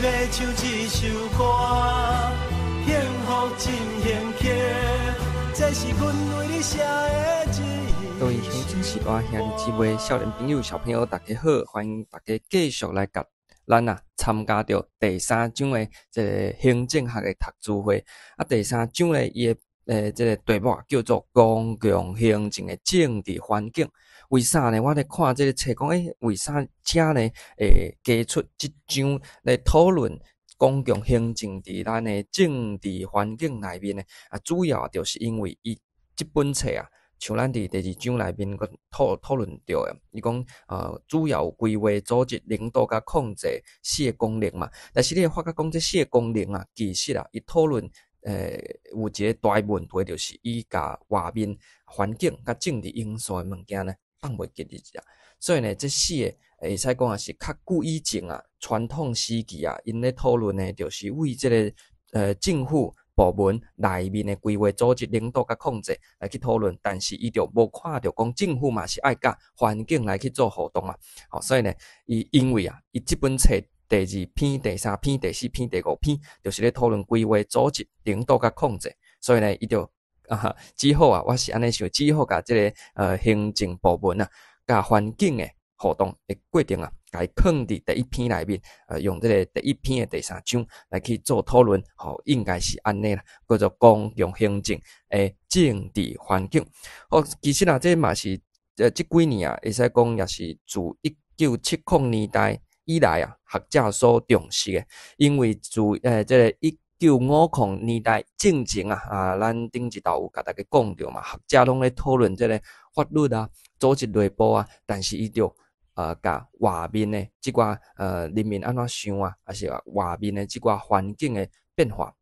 欲唱這首歌，幸福進行曲，這是阮為你寫的一各位鄉親序大兄弟姊妹、少年朋友、小朋友，大家好，歡迎大家繼續來佮咱啊參加著第三章的這个行政學的讀書會。啊，第三章咧，伊的這个題目叫做公共行政的政治環境。為啥呢？我咧看這个冊講，為啥遮呢會加出這章來討論公共行政佇咱的政治環境內面呢？啊，主要就是因為伊這本冊啊，像咱佇第二章內面閣討論著的，伊講主要有規劃、組織、領導佮控制四个功能嘛。但是你會發覺講這四个功能啊，其實啊，伊討論有一个大問題，就是伊共外面環境佮政治因素的物件呢，放袂記佇遮。所以呢，這四个會使講也是較久以前啊，傳統時期啊，𪜶咧討論的，就是為這个政府部門內面的規劃、組織、領導佮控制來去討論，但是伊就無看著講政府嘛是愛佮環境來去做互動啊。吼，所以呢，伊因為啊，伊這本冊第二篇、第三篇、第四篇、第五篇，就是咧討論規劃、組織、領導佮控制，所以呢，伊就啊，只好啊，我是按呢想，只好共這个行政部門啊，佮環境的互動的過程啊，共伊囥佇第一篇內面，用這个第一篇的第三章來去做討論，吼，應該是按呢啦，叫做公共行政的政治環境。好，其實啊，這嘛是這幾年啊，會使講也是自1970年代以來啊，學者所重視的，因為自這个1950年代進前啊，啊，咱頂一道有共大家講著嘛，學者攏咧討論這个法律啊、組織內部啊，但是伊就共外面的這寡人民按怎想啊，抑是外面的這寡環境的變化，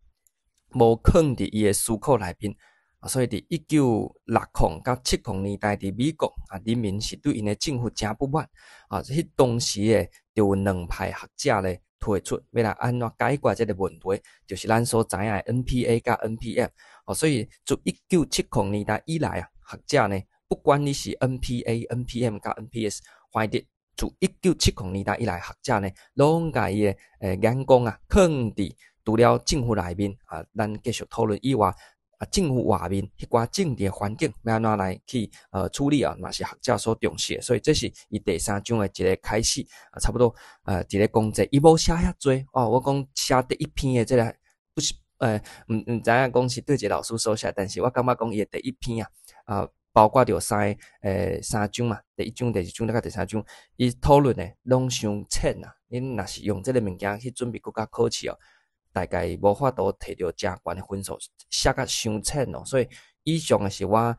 無囥佇伊的思考內面。啊，所以佇1960佮70年代，佇美國啊，人民是對𪜶的政府誠不滿啊。彼當時的就有兩派學者咧提出欲來按怎解決這个問題，就是咱所知影的 NPA 佮 NPM。哦，所以自1970年代以來啊，學者呢，不管你是 NPA、NPM 佮 NPS，反正自1970年代以來，學者呢，攏共伊的眼光啊，囥佇除了政府內面啊，咱繼續討論以外，啊，政府外面彼寡政治環境欲按怎來去處理啊，嘛是學者所重視的。所以這是伊第三章的一个開始啊，差不多一个講者，伊無寫遐濟哦。我講寫第一篇的這个不是毋知影講是佗一个老師所寫，但是我感覺講伊的第一篇啊，啊，包括著三章嘛，第一章、第二章佮第三章，伊討論的攏傷淺啊。恁若是用這个物件去準備國家考試哦，大概無法度提著誠懸的分數，寫甲傷淺哦。所以以上的是我啊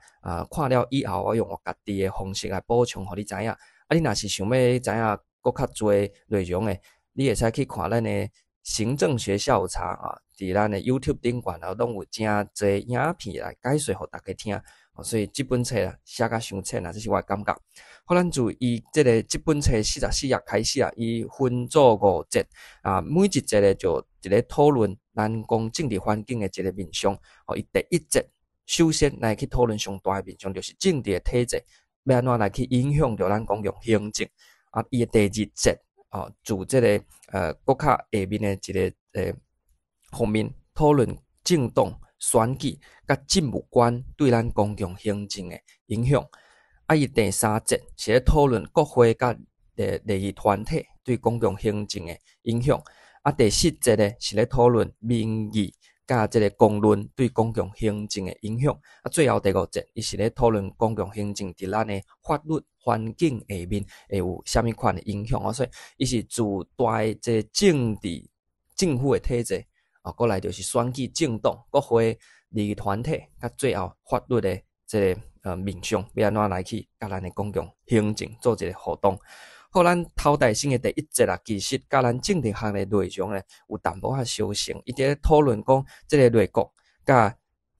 看了以後，我用我家己的方式來補充，予你知影。啊，你若是想欲知影閣較濟內容的，你會使去看咱的行政學下午茶啊，佇咱的 YouTube 頂懸啊，攏有誠濟影片來解說予大家聽。所以這本冊啊寫甲傷淺啊，這是我的感覺。好，咱就伊這个這本冊44頁開始啊，伊分做五節啊，每一節咧就一个討論咱講政治環境的一个面向。哦，伊第一節首先來去討論上大的面向，就是政治的體制欲按怎來去影響著咱公共行政。啊，伊的第二節哦，就這个閣較下面的一个方面討論政黨選舉佮政務官對咱公共行政的影響。啊，伊第三節是咧討論國會佮利益團體對公共行政的影響。啊，第四節咧是咧討論民意佮這个公論對公共行政的影響。啊，最後第五節伊是咧討論公共行政佇咱的法律環境下面會有啥物款的影響。哦，所以伊是自大的這个政治政府的體制，啊，過來就是選舉政黨、國會、利益團體，佮最後法律的這个面向，欲按怎來去佮咱的公共行政做一个互動。好，咱頭代先的第一節啊，其實佮咱政治學的內容呢有淡薄仔相像。伊佇咧討論講這个內閣佮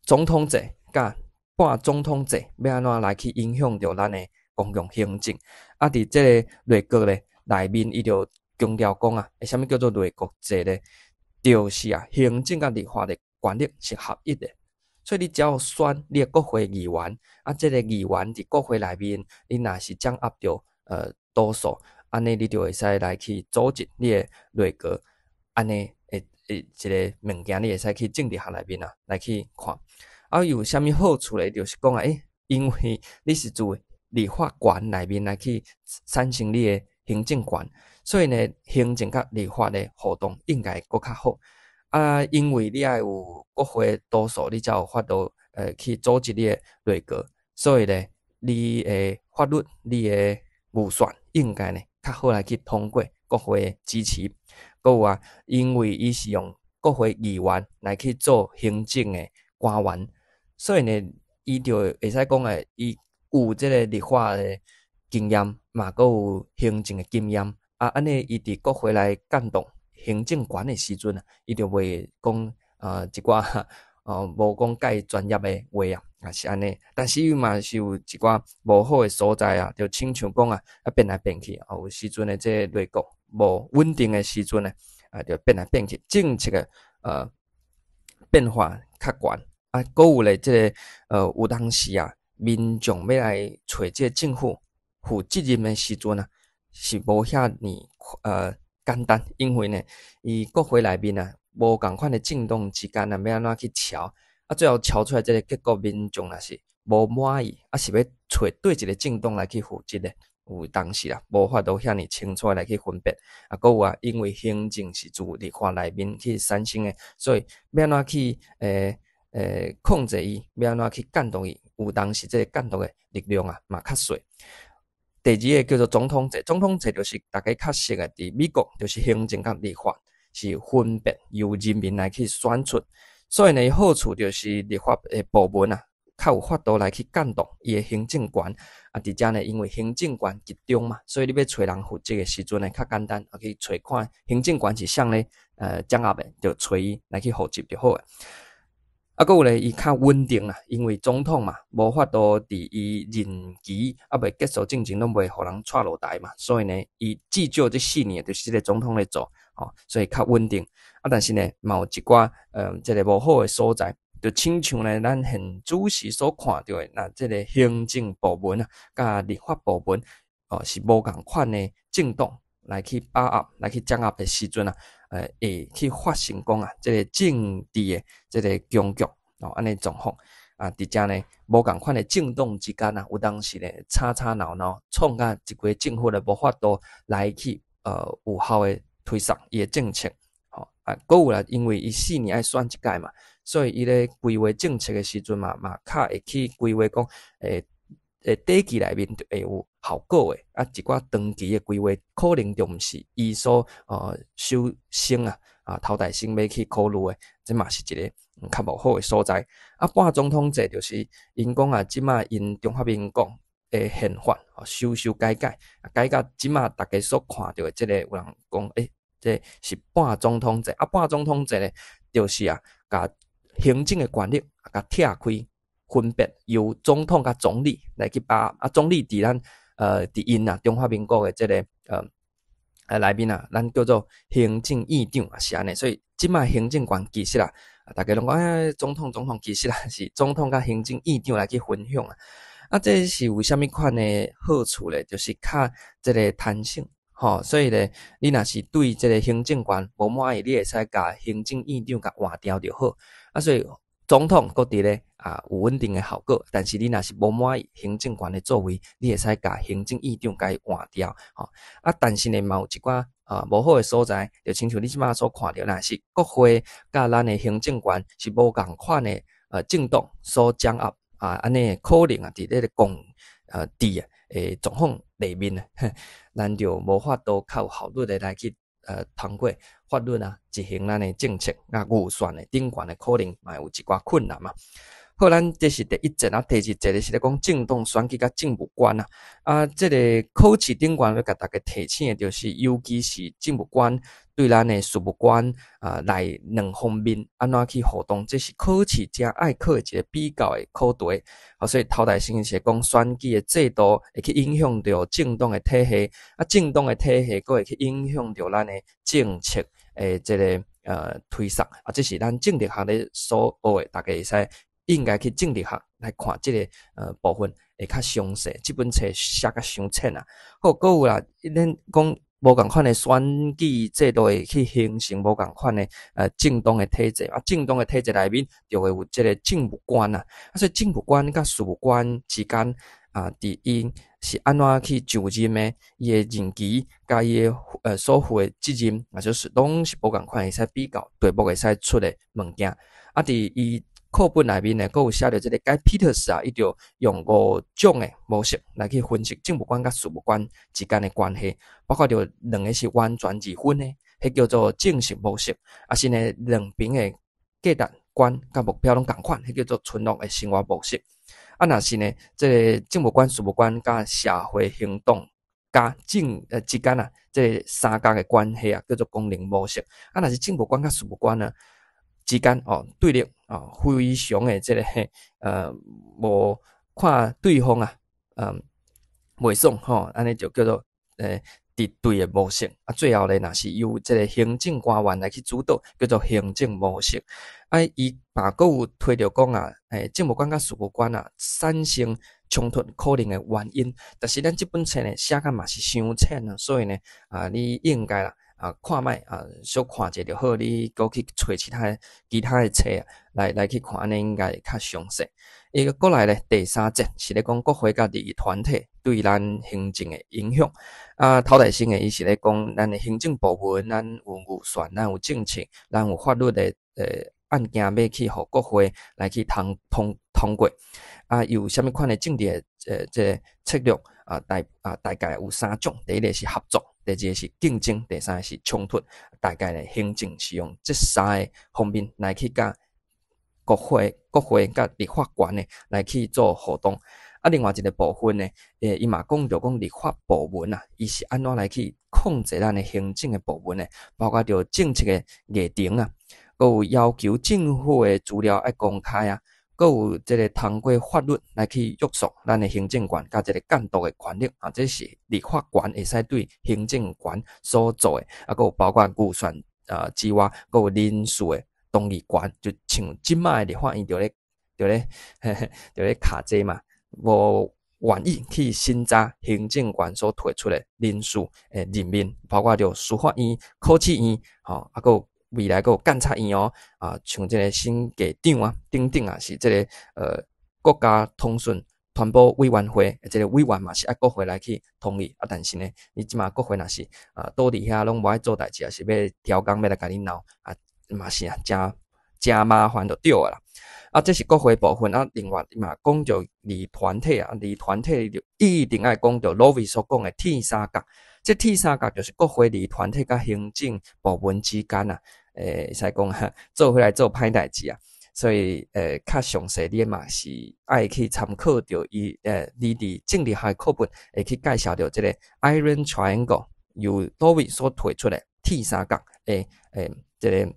總統制佮半總統制欲按怎來去影響著咱的公共行政。啊，佇這个內閣咧內面，伊就強調講啊，啥物叫做內閣制咧？就是啊，行政佮立法的權力是合一的，所以你只要選你的國會議員，啊，這个議員佇國會內面，你若是掌握著多數，按呢你就會使來去組織你的內閣。按呢會一个物件，你會使去政治學內面啊來去看。啊，有啥物好處咧？就是講啊，因為你是自立法權內面來去產生你的行政權，所以呢，行政佮立法的互動應該閣較好。啊，因為你愛有國會多數，你才有法度去組織你的內閣，所以咧，你的法律、你的預算應該呢較好來去通過國會的支持。閣有啊，因為伊是用國會議員來去做行政的官員，所以呢，伊就會使講誒，伊有這个立法的經驗，嘛閣有行政的經驗。啊，按呢伊佇國會來監督行政權的時陣啊，伊就袂講一寡無講介專業的話啊，啊是按呢。但是伊嘛是有一寡無好的所在啊，就親像講啊，啊變來變去，啊有時陣的這個內閣無穩定的時陣呢，啊就變來變去，政策的變化較懸。啊，閣有咧，這个有當時啊，民眾欲來揣這个政府負責任的時陣啊，是無遐爾簡單，因為呢，伊國會內面啊，無仝款的政黨之間啊，欲按怎去喬，啊，最後喬出來這个結果，民眾若是無滿意，啊是欲揣佗一个政黨來去負責咧，有當時啊，無法度遐爾清楚來去分辨。啊，閣有啊，因為行政是自立法內面去產生的，所以欲按怎去控制伊，欲按怎去監督伊，有當時這个監督的力量啊，嘛較細。第二个叫做總統制，總統制就是大家較熟的，佇美國就是行政佮立法是分別由人民來去選出，所以呢，好處就是立法的部門啊，較有法度來去監督伊的行政權。啊，佇遮呢，因為行政權集中嘛，所以你欲揣人負責的時陣呢，較簡單，去揣看行政權是啥咧，掌握的，就揣伊來去負責就好啊。啊，閣有咧，伊較穩定啦，因為總統嘛，無法度佇伊任期猶未結束進前，攏袂予人掣落台嘛，所以呢，伊至少這4年就是這个總統咧做，吼，所以較穩定。啊，但是呢，嘛有一寡這个無好的所在，就親像呢，咱現主時所看著的，那這个行政部門啊，佮立法部門，哦，是無仝款的政黨來去把握、來去掌握的時陣啊，會去發生講啊，這个政治的這个僵局哦，按呢狀況啊，佇遮呢，無仝款的政黨之間啊，有當時咧吵吵鬧鬧，創甲一個政府咧無法度來去有效的推捒伊的政策，吼啊，閣有啦，因為伊四年愛選一屆嘛，所以伊咧規劃政策的時陣嘛，嘛較會去規劃講，短期內面就會有效果的，啊，一寡長期的規劃可能就毋是伊所首先啊，啊頭代先欲去考慮的，這嘛是一个較無好的所在。啊，半總統制就是𪜶講啊，這馬𪜶中華民國的憲法修修改改，改甲這馬大家所看著的這个有人講，這是半總統制。啊，半總統制咧，就是啊，共行政的權力共拆開。分別由總統佮總理來去把握，啊，總理佇咱佇𪜶啊中華民國的這个內面啊，咱叫做行政院長啊，是按呢。所以這馬行政權其實啊，大家攏講欸，總統總統，其實啊是總統佮行政院長來去分享啊。啊，這是有啥物款的好處咧？就是較這个彈性，吼。所以咧，你若是對這个行政權無滿意，你會使共行政院長共換掉就好。啊，所以總統閣佇咧啊，有穩定的效果，但是你若是無滿意行政權的作為，你會使共行政院長共伊換掉，吼。啊，但是呢，嘛有一寡啊無好的所在，就親像你這馬所看著，若是國會佮咱的行政權是無仝款的政黨所掌握啊，按呢可能啊，佇咧個共治的狀況內面啊，咱就無法度較有效率的來去通過法律啊，執行咱的政策啊，預算的頂懸的可能嘛有一寡困難嘛。好，咱這是第一節啊，第二節是咧講政黨選舉佮政務官啊。啊，這個考試頂懸欲共大家提醒的，就是尤其是政務官對咱的事務官啊來兩方面按怎去互動，這是考試誠愛考的一個比較的考題。啊，所以頭代先是講選舉的制度會去影響著政黨的體系，啊，政黨的體系閣會去影響著咱的政策的這个推捒。啊，這是咱政治學咧所學的，大家會使應該去政治學來看這个部分會較詳細。這本冊寫較傷淺啊。好，閣有啦，咱講。無仝款的選舉制度會去形成無仝款的政黨的體制，啊，政黨的體制內面就會有這个政務官啊，啊，所以政務官佮事務官之間啊，佇𪜶是按怎去就任的，伊的任期佮伊的所負的責任，啊，就是攏是無仝款，會使比較題目會使出的物件。啊，佇伊課本內面呢，閣有寫著這个蓋彼特斯啊，伊就用五種的模式來去分析政務官佮事務官之間的關係，包括著兩个是完全二分的，彼叫做正式模式；啊是呢，兩邊的價值觀佮目標攏仝款，彼叫做村落的生活模式。啊，若是呢，這个政務官、事務官佮社會行動家之間啊，這个三角的關係啊，叫做功能模式。啊，若是政務官佮事務官呢之間哦對立哦，非常的這个無看對方啊，袂爽吼，按呢就叫做敵對的模式。啊，最後咧，若是由這个行政官員來去主導，叫做行政模式。啊，伊嘛閣有提著講啊，政務官佮事務官啊產生衝突可能的原因，但是咱這本冊呢寫甲嘛是傷淺啊，所以呢啊，你應該啦啊看覓啊，小看者就好，你閣去揣其他的冊啊，來去看，按呢應該會較詳細。伊個過來咧，第三節是咧講國會佮利益團體對咱行政的影響。啊，頭內先的伊是咧講咱的行政部門，咱有預算，咱有政策，咱有法律的案件欲去予國會來去通過。啊，有啥物款的政治的這个策略啊？大概有三種，第一个是合作，第二个是競爭，第三个是衝突。大概咧，行政是用這三个方面來去佮國會佮立法權的來去做互動。啊，另外一个部分呢，伊嘛講著講立法部門啊，伊是按怎來去控制咱的行政的部門呢？包括著政策的議程啊，閣有要求政府的資料愛公開啊，閣有這个通過法律來去約束咱的行政權佮這个監督的權力啊，這是立法權會使對行政權所做的。啊，閣有包括預算啊之外，閣有人事的同意權，就像這擺的立法院就咧卡這嘛，無願意去審查行政權所提出的人事的任命，包括著司法院、考試院，吼，啊，閣有未來閣有監察院哦，啊，像這个審計長啊等等啊，是這个國家通訊傳播委員會，這个委員嘛是愛國會來去同意啊，但是呢，你這馬國會若是啊倒佇遐攏無愛做代誌，啊是欲調工欲來共你鬧啊，嘛是啊，誠誠麻煩就對啊啦。啊，這是國會部分啊，另外嘛講著利益團體啊，利益團體就一定愛講著羅維所講的鐵三角。這鐵三角就是國會利益團體佮行政部門之間啊，會使講啊，做伙來做歹代誌啊。所以，較詳細你嘛是愛去參考著伊，你佇政治學課本會去介紹著這个 Iron Triangle 由羅維所提出的鐵三角的這个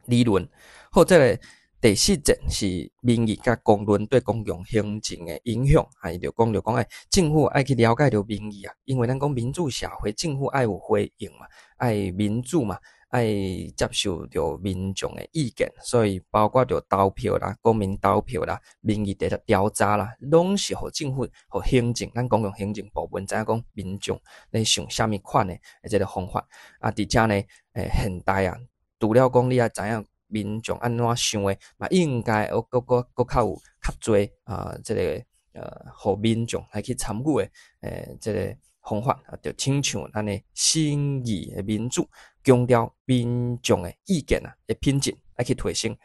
理論。好，這个第四節是民意佮公論對公共行政的影響，啊，伊就講著講愛政府愛去了解著民意啊，因為咱講民主社會，政府愛有回應嘛，愛民主嘛，愛接受著民眾的意見，所以包括著投票啦、公民投票啦、民意調查啦，攏是予政府、予行政，咱公共行政部門知影講民眾咧想啥物款的這个方法。啊，佇遮呢，現代啊，除了講你愛知影民眾按怎想的，嘛應該閣閣閣較有較濟啊，這个予民眾來去參與的，這个方法啊，就親像咱的審議的民主，強調民眾的意見啊的品質，愛去提升，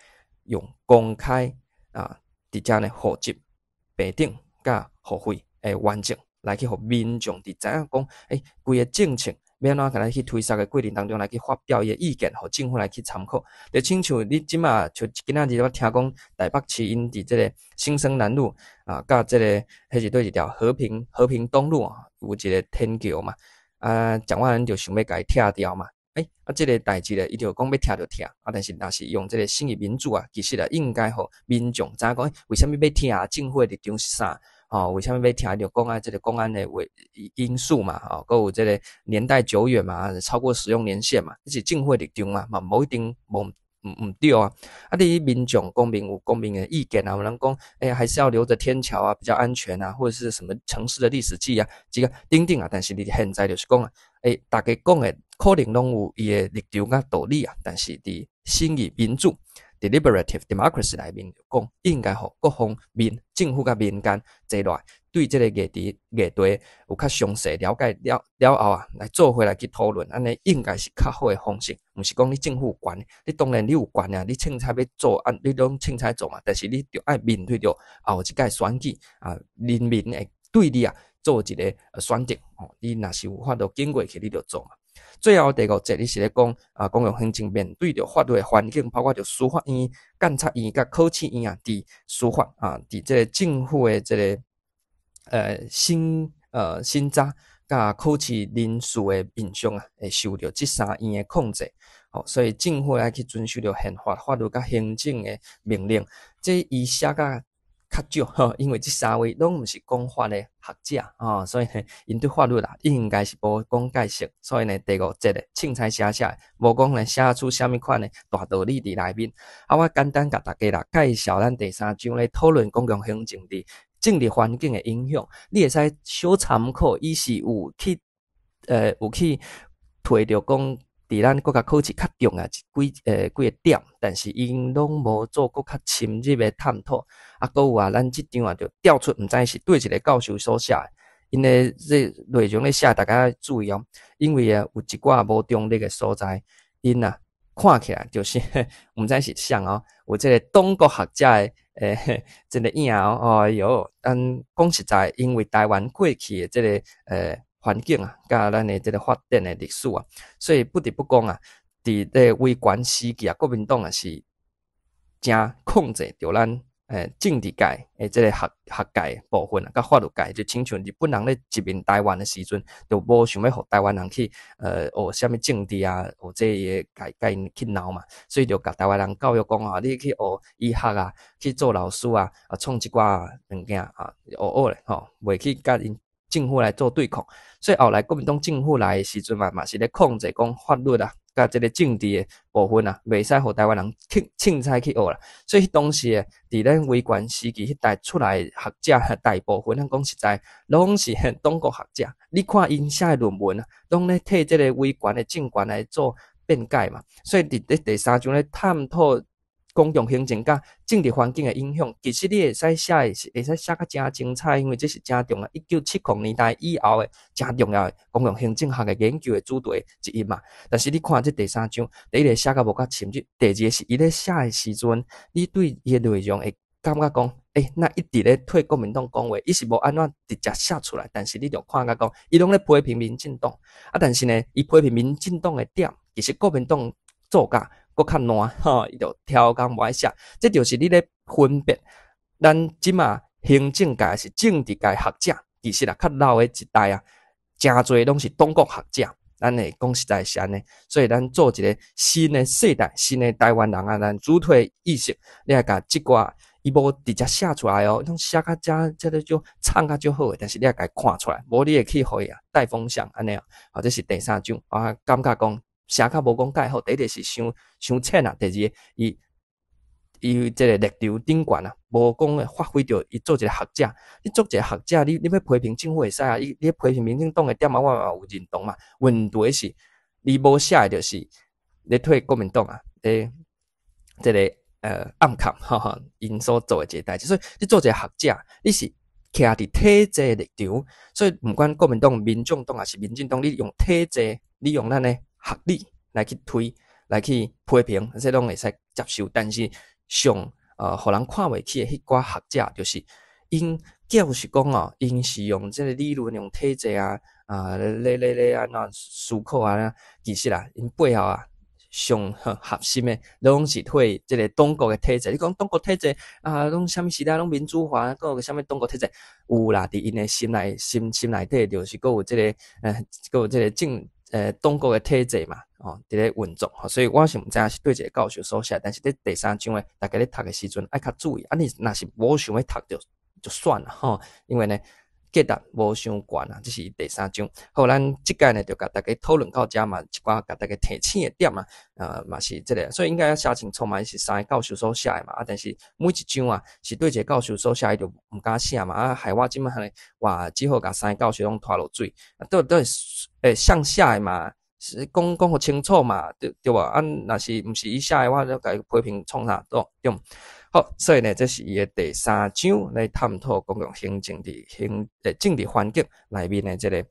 用公開啊，佇遮呢負責、平等佮互惠的原則來去予民眾佇知影講，規个政策欲按怎共咱去推捒的過程當中來去發表伊的意見，予政府來去參考。就親像你這馬像今仔日我聽講台北市𪜶佇這个新生南路啊，佮這个彼是佗一條和平東路啊，有一个天橋嘛，啊，蔣萬安就想欲共伊拆掉嘛。啊，這个代誌咧，伊就講欲拆就拆，啊，但是若是用這个審議民主啊，其實啊，應該予民眾知影講，為啥物欲拆？政府的立場是啥？吼，為啥物欲拆？就講啊，這个公安的為因素嘛，吼，閣有這个年代久遠嘛，超過使用年限嘛，這是政府的立場嘛，嘛無一定無毋對啊！啊，你民眾公民有公民的意見啊，有人講，欸，還是要留著天橋啊，比較安全啊，或者是什麼城市的歷史記憶啊，這個等等啊。但是你現在就是講啊，欸，逐家講的可能攏有伊的立場佮道理啊，但是佇審議民主（deliberative democracy）內面就講，應該予各方面政府佮民間坐落來，對這個議題有較詳細了解了了後啊，來做伙來去討論，按呢應該是較好的方式。毋是講你政府有權，你當然你有權啊，你凊彩欲做按你攏凊彩做嘛，但是你著愛面對著後一屆選舉啊，人民會對你啊做一個選擇吼，你若是有法度經過去，你就做嘛。最後第五節，你是咧講啊，公共行政面對著法律的環境，包括著司法院、監察院佮考試院啊，佇司法啊，佇這個政府的這個審查佮考試人事的面上啊，會受著這三院的控制。吼，所以政府愛去遵守著憲法、法律佮行政的命令。這伊寫甲較少吼，因為這三位攏毋是講法的學者吼，所以呢，𪜶對法律啦應該是無講介熟，所以呢，第五節的凊彩寫寫，無講呢寫出啥物款的大道理佇內面。啊，我簡單共大家啦介紹咱第三章咧討論公共行政佇政治環境的影響，你會使小參考，伊是有去提著講，佇咱國家考試較重要幾個點，但是𪜶攏無做閣較深入的探討。啊，閣有啊，咱這張啊就調出，毋知是佗一個教授所寫的，𪜶的這內容咧寫，大家愛注意哦。因為啊，有一寡無中立的所在，𪜶啊看起來就是毋知是啥哦，有這個黨國學者的這個影哦。哎喲，咱講實在，因為台灣過去的這個環境啊，佮咱的這個發展的歷史啊，所以不得不講啊，佇這個威權時期啊，國民黨也是誠控制著咱政治界的這個學界部分啊，佮法律界，就親像日本人咧殖民台灣的時陣，就無想欲予台灣人去學啥物政治啊，學這个共𪜶去鬧嘛，所以就共台灣人教育講啊，你去學醫學啊，去做老師啊，啊創一寡物件啊，學學咧吼，袂去共𪜶政府來做對抗，所以後來國民黨政府來的時陣嘛，嘛是咧控制講法律啊，佮這個政治的部分啊，袂使予台灣人去凊彩去學啦。所以當時的佇咱威權時期，彼代出來學者大部分，咱講實在，攏是黨國學者。你看𪜶寫的論文啊，攏咧替這個威權的政權來做辯解嘛。所以佇咧第三章咧探討公共行政佮政治環境的影響，其實你會使寫的是會使寫較誠精彩，因為這是誠重要，1970年代以後的誠重要的公共行政學的研究的主題之一嘛。但是你看這第三章，第一個寫甲無夠深入，第二個是伊咧寫的時陣，你對伊的內容會感覺講，欸，若一直咧替國民黨講話，伊是無按怎直接寫出來，但是你就看甲講，伊攏咧批評民進黨，啊，但是呢，伊批評民進黨的點，其實國民黨做甲閣較爛吼，伊就超工無愛寫，這就是你咧分別咱這馬行政界是政治界學者，其實啊，較老的一代啊，誠濟攏是黨國學者，咱會講實在是按呢，所以咱做一個新的世代、新的台灣人啊，咱主體意識，你愛共這寡伊無直接寫出來哦，攏寫較誠這個就唱較足好的，但是你愛共伊看出來，無你會去予伊啊帶風向按呢啊，好，這是第三章，我感覺講寫較無講蓋好，第一個是傷傷淺啊，第二個伊伊這個立場頂懸啊，無講會發揮著伊做一個學者，你做一個學者，你欲批評政府會使啊，你批評民進黨的點啊，我嘛有認同嘛。問題是，你無寫的就是咧替國民黨啊，咧這個暗崁吼吼，𪜶所做的一個代誌。所以你做一個學者，你是徛佇體制立場，所以毋管國民黨、民眾黨抑是民進黨，你用體制，你用咱的學理來去推，來去批評，這攏會使接受。但是上予人看袂起的彼寡學者，就是𪜶就是講哦，𪜶是用這個理論、用體制啊，啊，咧咧咧按怎思考啊，其實啊，𪜶背後啊，上核心的攏是替這個黨國的體制。你講黨國體制啊，攏啥物時代攏民主化，閣有啥物黨國體制？有啦，佇𪜶的心內心心內底，就是閣有這個閣有這個黨國的體制嘛，哦，佇咧運作，所以我是毋知影是佗一個教授所寫，但是佇第三章的，大家咧讀的時陣愛較注意。啊，你若是無想欲讀就算了吼，因為呢，價值無傷懸啊，這是第三章。好，咱這擺呢就共大家討論到遮嘛，一寡共大家提醒的點啊，嘛是這个，所以應該要寫清楚嘛，伊是三个教授所寫的嘛，啊，但是每一章啊是對一个教授所寫，伊就毋敢寫嘛，啊，害我這擺呢，哇，只好共三个教授攏拖落水，啊，都都會向下的嘛，是講講予清楚嘛，對對無？啊，若是毋是伊寫的，我就共伊批評創啥，對對。好，所以呢，這是伊的第三章來探討公共行政佇行政治環境內面的這个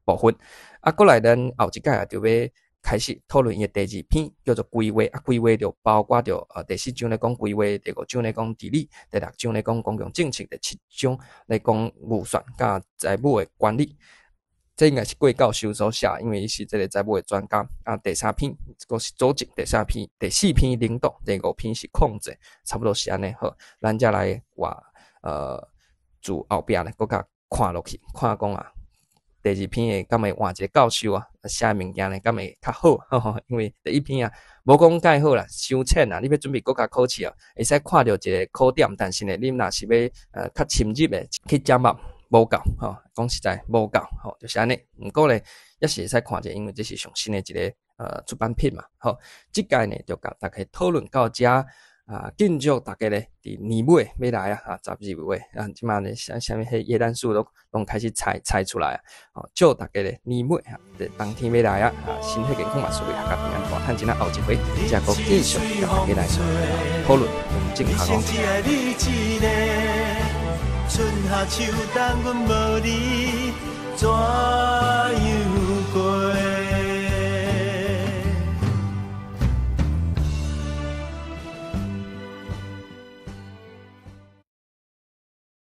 部分。啊，過來咱後一擺啊，就欲開始討論伊的第二篇，叫做規劃。啊，規劃就包括著第四章咧講規劃，第五章咧講治理，第六章咧講公共政策，第七章咧講預算佮財務的管理。這應該是郭教授所寫，因為伊是這个財務的專家。啊，第三篇閣是組織，第三篇、第四篇領導，第五篇是控制，差不多是按呢。好，咱才來話自後壁咧，閣共看落去，看講啊，第二篇的敢會換一個教授啊，寫的物件呢，敢會較好？因為第一篇啊，無講蓋好啦，傷淺啦，你欲準備閣較考試啊，會使看著一个考點，但是呢，你若是欲較深入的去掌握，無夠吼，講實在無夠吼，就是按呢。毋過咧，猶是會使看者，因為這是上新的一个出版品嘛。好，這擺呢就共大家討論到遮啊，敬祝大家咧佇年尾欲來啊，啊12月啊，這馬咧啥啥物彼耶誕樹攏攏開始採採出來啊，吼，祝大家咧年尾啊，冬天欲來啊，啊，身體健康嘛，事業合家平安，大趁錢啊，後一回才閣繼續共大家來討論正下講。春夏秋冬，阮無你，怎樣